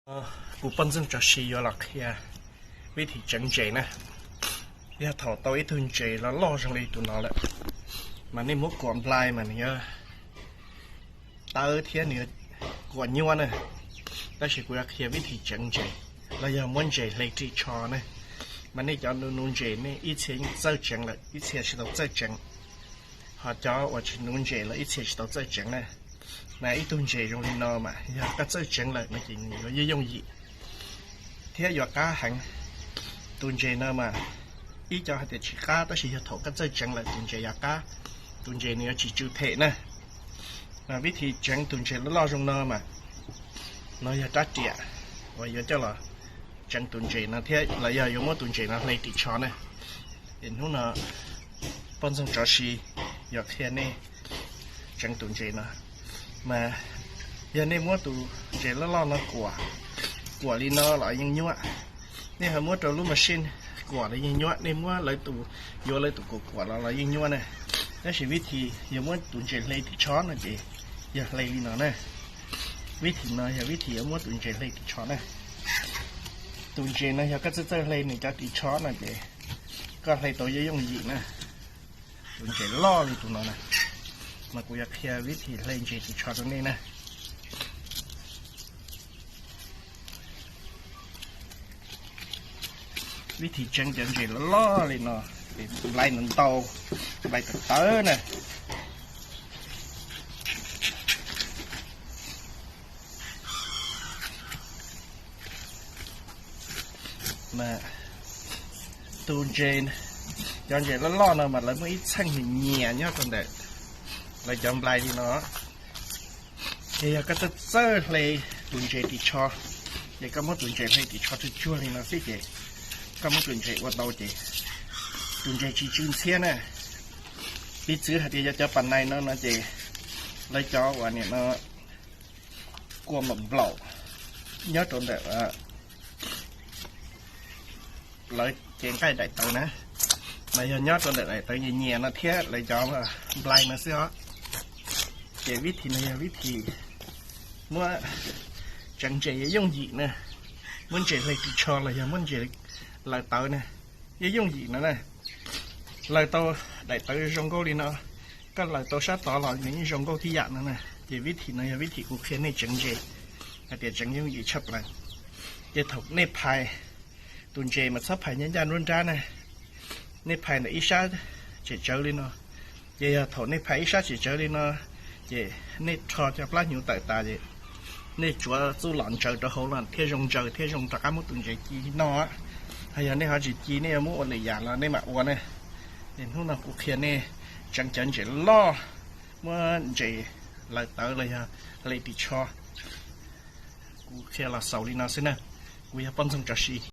Kuv poj ntxoog tso si yuav los qhia vib thim tseev ntses na. Yog thaum tau ib tug ntses los loj zoo li tus no lawm, mas nej muab kuam nplai mas nws yuav tawv thiab nws kuam nyuaj na. Tab sis kuv yuav qhia vib thim tseev ntses los yog muab ntses hle ris tsho na. Mas nej cov nuv ntses nej ib txhia txawj tseev lawm, ib txhia tsis tau txawj tseev. Ho cov uas tsis nuv ntses los ib txhia tsis tau txawj tseev na. Mas ib tug ntses zoo li no mas yog koj txawj tseev lawm no ces nws yuav yooj yim thiab yuav qab heev. Tus ntses no mas ib co hais tias tsis qab, tab sis yog thaum koj txawj tseev lawm tus ntses yuav qab, tus ntses nws yuav tsis tsw phem na. Mas vib thim tseev tus ntses loj loj zoo no mas, no yog rab riam uas yuav coj los tseev tus ntses no thiab los yog yuav muab tus ntses no hle ris tsho na. Es hnub no poj ntxoog tso si yuav qhia nej tseev tus ntses no. Mas yog nej muab tus ntses loj loj no kuam, kuam li no los yeej nyuaj. Nej ho muab rau lub machine kuam los yeej nyuaj, nej muab lawv tus, yuav lawv tus kuam kuam los los yeej nyuaj na. Tab sis vib thim yog muab tus ntses hle ris tsho no ces yog hle li no na. Vib thim no yog vib thim yuav muab tus ntses hle ris tsho na. Tus ntses no yog koj txawj txawj hle nws cov ris tsho no ces koj hle tau yuav yooj yim na. Tus ntses loj li tus no na, mas kuv yuav qhia vib thim hle ntses ris tsho rau nej na. Vib thim tseev cov ntses loj loj li no, nplai ntau ntau, nplai tawv tawv na. Mas tus ntses, cov ntses loj loj no mas lawv muaj ib txheej nyias nyias nyob rau ntawm lawv cov nplai li no. Ces yog koj txawj txawj hle tus ntses ris tsho, ces koj muab tus ntses hle ris tsho tsuag tsuag li no xwb ces koj muab tus ntses ua tau ces tus ntses tsis tsw ntxhiab na. Piv txwv hais tias yog cov pas nais no no ces lawv cov uas nim no kua mom nplaum nyob rau ntawm lawv cev nqaij daim tawv na, mas yog nyob rau ntawm daim tawv nyias nyias no thiab lawv cov nplai no xwb os. Ces vib thim no yog vib thim muab tseev ntses yuav yooj yim na. Muab ntses hle ris tsho los yog muab ntses laws tawv na, yuav yooj yim no na. Laws tau daim tawv zoo nkauj li no, koj laws tau sab tod los nws yeej zoo nkauj tib yam no na. Ces vib thim no yog vib thim kuv qhia nej tseev ntses hais tias tseev yooj yim tshaj plaws. Ces thaum nej phais tus ntses mas txhob phais ncaj ncaj nruab nrab na. Nej phais ntawm ib sab tsem tsawv li no. Ces yog thaum nej phais ib sab tsem tsawv li no, ces nej rho cov plab hnyuv tawm tas ces nej tsuav txuj lom ntsaws rau hauv los thiaj zoo ntsaws thiab zoo rov qab muab tus ntses ci noj. Ho yog nej ho tsis ci, nej yuav muab ua lwm yam los nej mam ua na. Es hnub no kuv qhia nej tseev cov ntses loj, muab ntses laws tawv los yog hle ris tsho. Kuv qhia los xaus li no xwb na. Kuv yog poj ntxoog tso si.